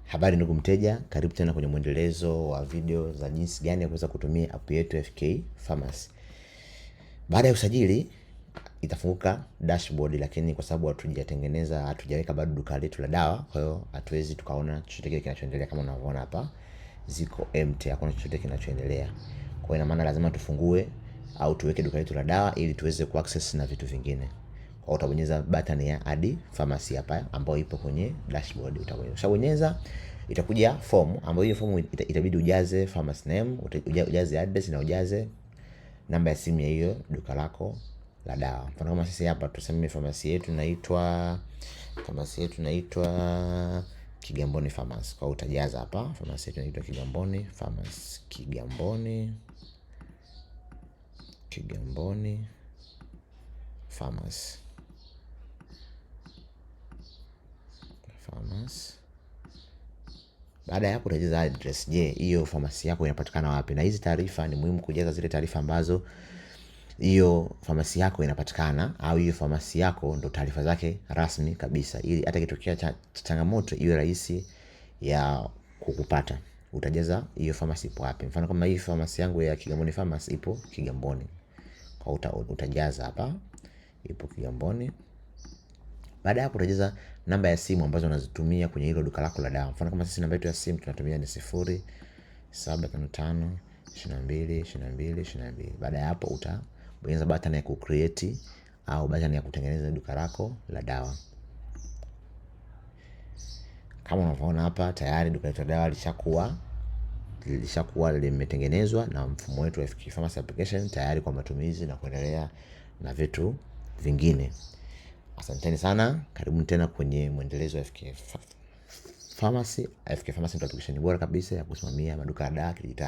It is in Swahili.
Habari ndugu mteja, karibu tena kwenye mwendelezo wa video za jinsi gani ya kuweza kutumia app yetu FK Pharmacy. Baada ya usajili itafunguka dashboard, lakini kwa sababu hatujatengeneza, hatujaweka bado duka letu la dawa, kwa hiyo hatuwezi tukaona chochote kile kinachoendelea. Kama unavyoona hapa ziko empty, hakuna chochote kinachoendelea. Kwa hiyo ina maana lazima tufungue au tuweke duka letu la dawa ili tuweze kuaccess na vitu vingine. Kwa utabonyeza button ya add pharmacy hapa ambayo ipo kwenye dashboard, utabonyeza. Ukishabonyeza itakuja form ambayo hiyo form itabidi ujaze pharmacy name, ujaze address na ujaze namba ya simu ya hiyo duka lako la dawa. Mfano kama sisi hapa tuseme pharmacy yetu inaitwa Kigamboni Pharmacy. Kwa utajaza hapa pharmacy yetu inaitwa Kigamboni Pharmacy. Kigamboni Pharmacy. Pharmacy. Baada ya hapo utajaza address. Je, hiyo pharmacy yako inapatikana wapi? Na hizi taarifa ni muhimu kujaza zile taarifa ambazo hiyo pharmacy yako inapatikana au hiyo pharmacy yako ndo taarifa zake rasmi kabisa, ili hata ikitokea changamoto iwe rahisi ya kukupata. Utajaza hiyo pharmacy ipo wapi. Mfano kama hii pharmacy yangu ya Kigamboni Pharmacy ipo Kigamboni. Kwa utajaza hapa ipo Kigamboni. Baada ya hapo utajaza namba ya simu ambazo unazitumia kwenye hilo duka lako la dawa. Mfano kama sisi namba yetu ya simu tunatumia ni 0755 22 22 22. Baada ya hapo utabonyeza button ya kucreate au button ya kutengeneza duka lako la dawa. Kama unavyoona hapa tayari duka letu la dawa lishakuwa limetengenezwa na mfumo wetu wa FK Pharmacy application tayari kwa matumizi na kuendelea na vitu vingine. Asanteni sana, karibuni tena kwenye mwendelezo wa FK Pharmacy. FK Pharmacy ndio application bora kabisa ya kusimamia maduka ya dawa kidijitali.